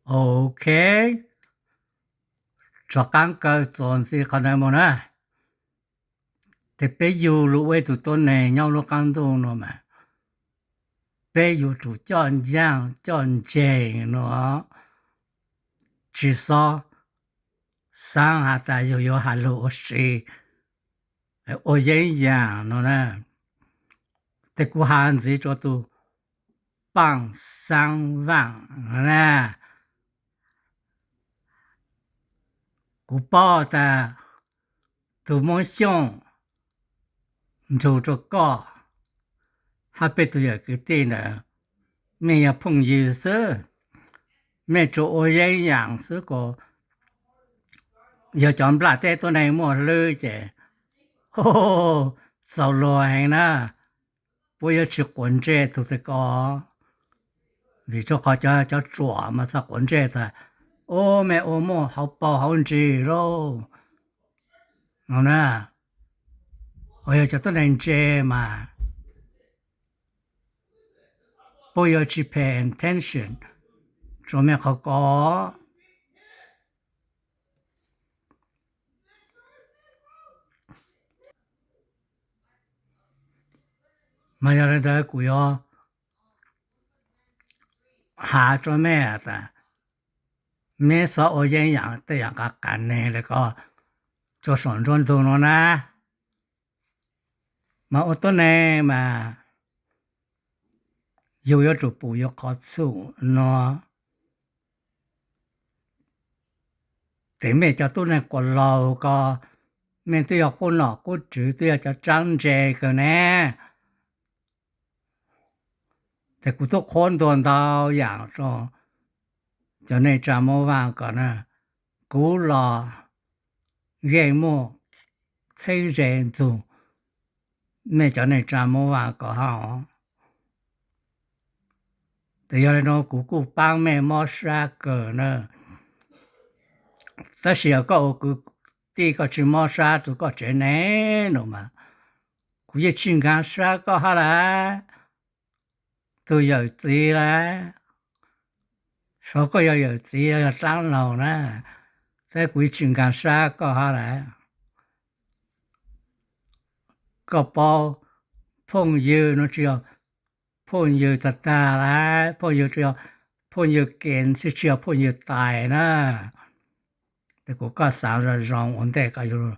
Ok, rov qaab kawg txuas ntxiv qhov ntawd mus na. Ces peb yug lug ua ib tug tuab neeg nyob lub qaab ntuj nuav mas peb yuav tsum coj ncaaj coj nceeg nuav, tsi xob xaav has tas yug yuav has lug ua si, ua yeeb yaam nuav na. Ces kuv has ntxiv rua tug Paaj Xaab Vaaj na. Kuv paub tas tug Moob Xyooj nrug rua koj hab peb tug yawm kwv tij ntawd, mej yog phooj ywg xwb, mej tsuas ua yeeb yaam xwb kuas yog cov nplaj teb tuab neeg muaj hlwb ces txaus luag heev na. Puab yuav tsi quav ntsej tug txij ko, vim rua qhov cov ruam mas txhaj quav ntsej tas, ub, mej ua muaj hauv paus hauv ntsis lauj no na. Ho yog cov tuab neeg ntse mas puab yuav tsi pay attention rua mej qhov ko. Mas yog le ntawd kuv yuav has rua mej tas, mej xob ua yeeb yaam tej yaam qav qav neeg le ko rua saum nruab ntug nuav na. Mas ua tuab neeg mas yug yuav tsum pum yug qhov txhum nuav. Ces mej cov tuab neeg quas laug ko, mej twb yog qub nom qub tswv, twb yog cov tsaab ntse kawg ne. Ces kuv tub qhuab ntuas ntau yaam rua cov neej tsa Moob Vaaj ko na, kuv los yeej muaj txheeb ze ntxug mej cov neej tsa Moob Vaaj ko hab. Ces yog le nuav kuv kuj paab mej mob sab kawg na. Tab sis yog koj ua kwv tij koj tsi mob sab rua koj tsev neeg no mas, kuv yeej tsi nkaag sab koj hab lawm. Tug yawm txiv lawm, saib koj yog yawm txiv yog dlaab laug na, tab kuv yeej tsi nkaag sab koj hab lawm. Koj paub, phooj ywg no tsi yog phooj ywg tag tag lawm, phooj ywg tsi yog phooj ywg kev xwb, tsi yog phooj ywg tais na. Ces kuv koj xaav zoo zoo ua ntej koj yug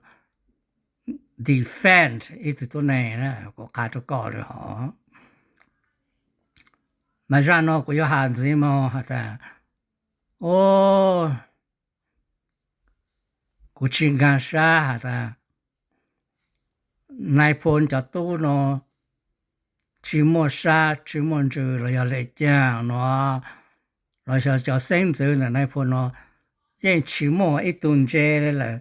defend ib tug tuab neeg na, kuv qha rua koj lawm hov. Mas zaj no kuv yuav has ntxiv moog has tas, o, kuv tsi nkaag sab has tas Nais Phoo cov tub no tsi muaj sab tsi muaj ntsws los yog le caag no, los yog cov xeeb ntxwv ntawm Nais Phoo no yeej tsi muaj ib tug ntse le lawm,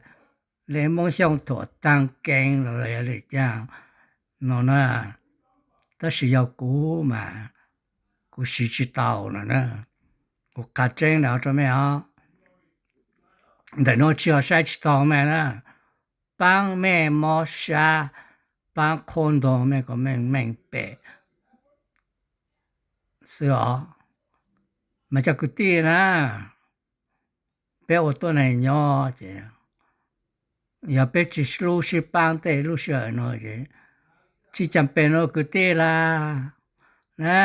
le Moob Xyooj Thuam Taag Kees los yog le caag no na. Tab sis yog kuv mas kuv siv tsi tau no na. Kuv qha tseeb ntawm rua mej os, ntawm nuav tsi yog saib tsi taug mej na, paab mej mob sab, paab qhuab ntuas mej kom mej meej pem xwb os. Mas cov kwv tij na, peb ua tuab neeg nyob ces yog peb tsi hlub sib paab tej lub sij hawm no ces tsi caag pes nuav kwv tij lawm na.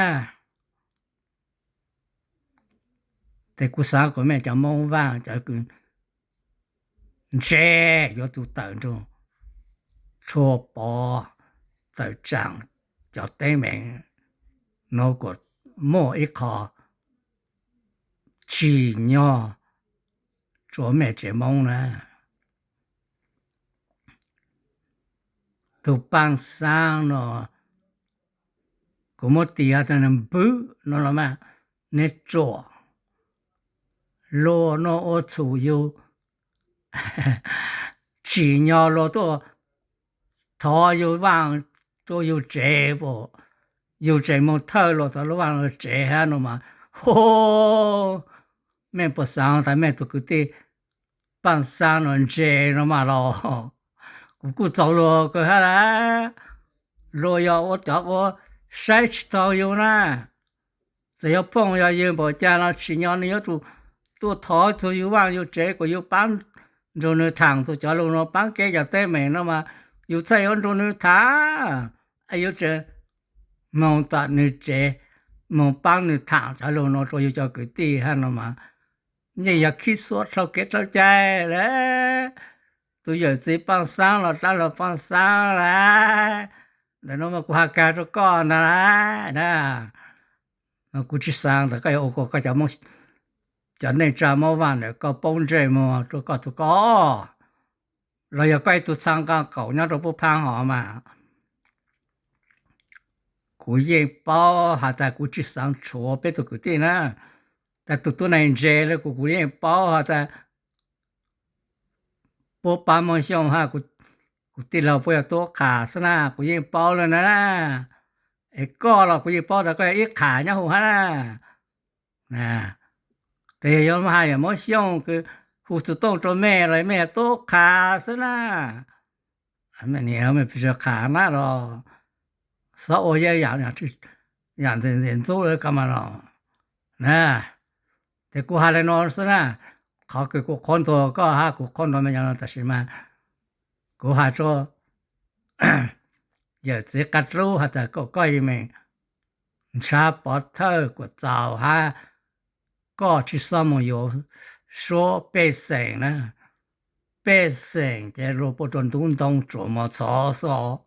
Ces kuv xaav kom mej cov Moob Vaaj cov kws ntse yuav tsum tawm nrug Tshua Pov tawm tsaam cov teeb meem nuav kom muaj ib qho tsim nyog rua mej tsev Moob na. Tug Paaj Xaab no, kuv muab tis has tas nwg npwb no los mas, neb ruam, luag nuav ua txhum yug, tsim nyog luag tuaj thov yug vaaj rua yug tsev, yug tseem moog thawj luag tau lub vaaj lug tsev hab no mas, ho, mej puas xaav tas mej tug kwv tij Paaj Xaab no ntse no mas los? Kuv kuj txaus luag kawg hab lawm. Luag yog ua cov ua saib tsis taug yug na, txawm yog phooj yog ywg npaum caag los tsim nyog nwg yuav tsum tuaj thov txug yug vaaj yug tsev kuas yug paab nrug nwg thaam txug cov lug nuav, paab kev cov teeb meem no mas yug txhaj yuav nrug nwg thaam, es yug tseem moog tom nwg tsev, moog paab nwg thaam cov lug nuav rua yug cov kwv tij hab no mas yeej yog khib xuab dlhau kev dlhau cai le. Tus yawm txiv Paaj Xaab los dlaab los Paaj Xaab la, ntawm nuav mas kuv has kag rua koj ntag la, na, kuv tsi xaav tas koj yuav ua kuas koj cov, cov neej tsa Moob Vaaj ntawm koj poob ntsej muag rua koj tug koj, los yog koj ib tug txha nqaa qaum nyob rua puab phaab hov mas. Kuv yeej paub has tas kuv tsi xaav tshuav peb tug kwv tij na, tas tug tuab neeg ntse le kuv, kuv yeej paub has tas puab paab Moob Xyooj hab kuv tij laug puab yog tub qha xwb na, kuv yeej paub le na. Es koj los kuv yeej paub tas koj yog ib qha nyob huv hab na. Tes yog yuav has yog Moob Xyooj kws hu txug tooj rua mej los mej yog tub qha xwb na. Mej qha na los xob ua yam, yam ntxim ntxub le koj mas los na. Tes kuv has le nuav xwb na, qhov kws kuv qhuab ntuas koj hab kuv qhuab ntuas mej cov no tam sim mas kuv has rua yawm txiv Qab Dlub has tas kom koj yeej meem nrhav pov thawj kuam txaus hab koj tsi xob moog yuav suab pej xeem na. Pej xeem ces luag puab rua ntub ntoo tsuam mos txhov xwb.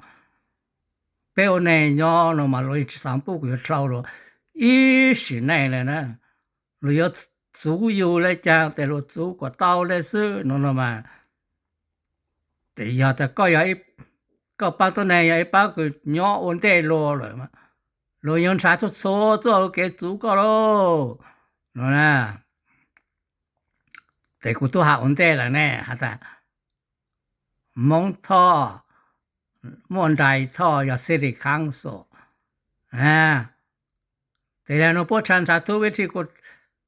Peb ua neeg nyob no mas luag yeej tsi xaav pub kuv yuav dlhau luag ib sim neej le na. Luag yuav txuv yug le caag tes luag txuv kuas tau le xwb no no mas. Tes yog tas koj yog, koj paab tuab neeg yog ib paab kws nyob ua ntej luag lawm, luag yuav nrhav txhua txhua txuj kev txuv koj lauj no na. Tes kuv tub has ua ntej lawm ne has tas Moob Thoj, Moob Nrais Thoj yog city council. Tes le nuav puab nrhav nrhav tub vib thi kuas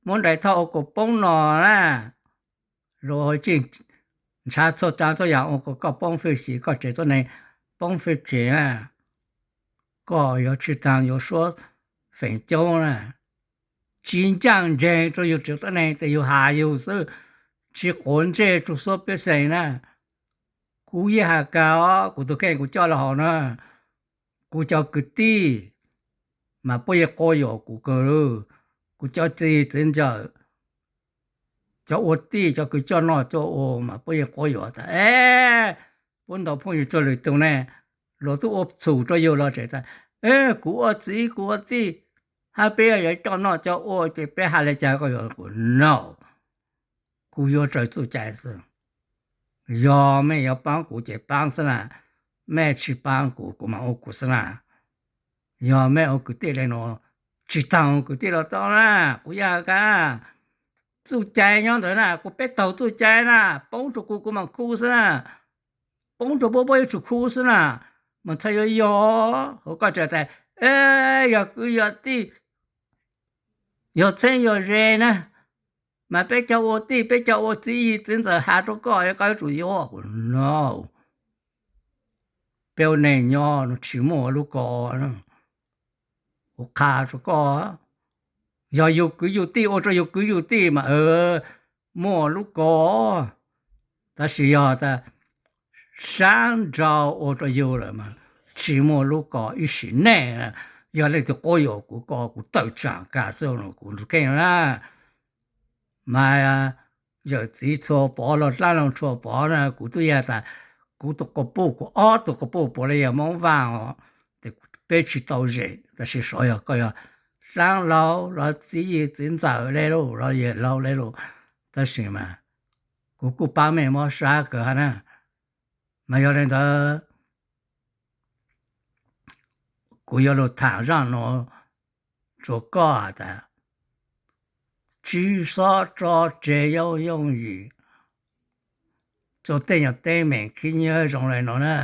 Moob Nrais Thoj ua kuas poob no na, luag tsi nrhav txhua tsaa txhua yaam ua kuas koj poob fwj chim, koj tsev tuab neeg poob fwj chim na. Koj yuav tsi taag yuav suab feem coob na, tsi ncaaj nceeg rua yug tsev tuab neeg tes yug has yug xwb, tsi quav ntsej rua suab pej xeem na. Kuv yeej has kag os, kuv tug kheej kuv coj le hov na, kuv cov kwv tij mas puab yeej quab yuam kuv kawg. Kuv cov txiv txiv ntxawm, cov ua tij cov kws coj noj coj ua mas puab yeej quab yuam tas, e, puab ntaus phooj ywg txug lwm tug ne, luag tub ua txhum rua yug los tseem tas, kuv ua txiv kuv ua tij, hab peb yuav coj noj coj ua ces peb has le caag koj yuav kuv noj. Kuv yuav raws txuj cai xwb. Yog mej yuav paab kuv ces paab xwb na, mej tsi paab kuv kuv mam ua kuv xwb na. Yog mej ua kwv tij le nuav, tsi taag ua kwv tij los tau na, kuv yeej has kag. Txuj cai nyob ntawd na, kuv peb taug txuj cai na, poob rua kuv kuv mam khu xwb na, poob rua puab puab yuav tsum khu xwb na. Mas txhaj yuav yog, hab koj tseem tas, e, yog kwv yog tij, yog txheeb yog ze na, mas peb cov ua tij peb cov ua txiv yig txiv ntxawm has rua koj, koj yuav tsum yuav. Kuv no, peb ua neeg nyob no tsi muaj lub ko, kuv qha rua koj, yog yug kwv yug tij ua rua yug kwv yug tij mas muaj lub ko, tab sis yog tas sab nrau ua rua yug lawm mas tsi muaj lub ko ib sim neej. Yog leej twg quab yuam kuv ko kuv tawm tsaam kag xwb no kuv tug kheej na. Mas yawm txiv Txhua Pov los dlaab lug Txhua Pov na, kuv tub yeej tas kuv tug quas puj, kuv ob tug quas puj puav leej yog Moob Vaaj os, tes peb tsi tau zem, tab sis xyov yog koj yog dlaab laug los txiv yig txiv ntxawm le lauj los yawm laug le lauj, tab sis mas kuv kuj paab mej mob sab kawg hab na. Mas yog le ntawd kuv yuav lug thaam zaaj nuav rua koj has tas, tsi xob tso tseg yooj yooj yim rua tej nyuas teeb meem khib nyiab zoo le nuav na.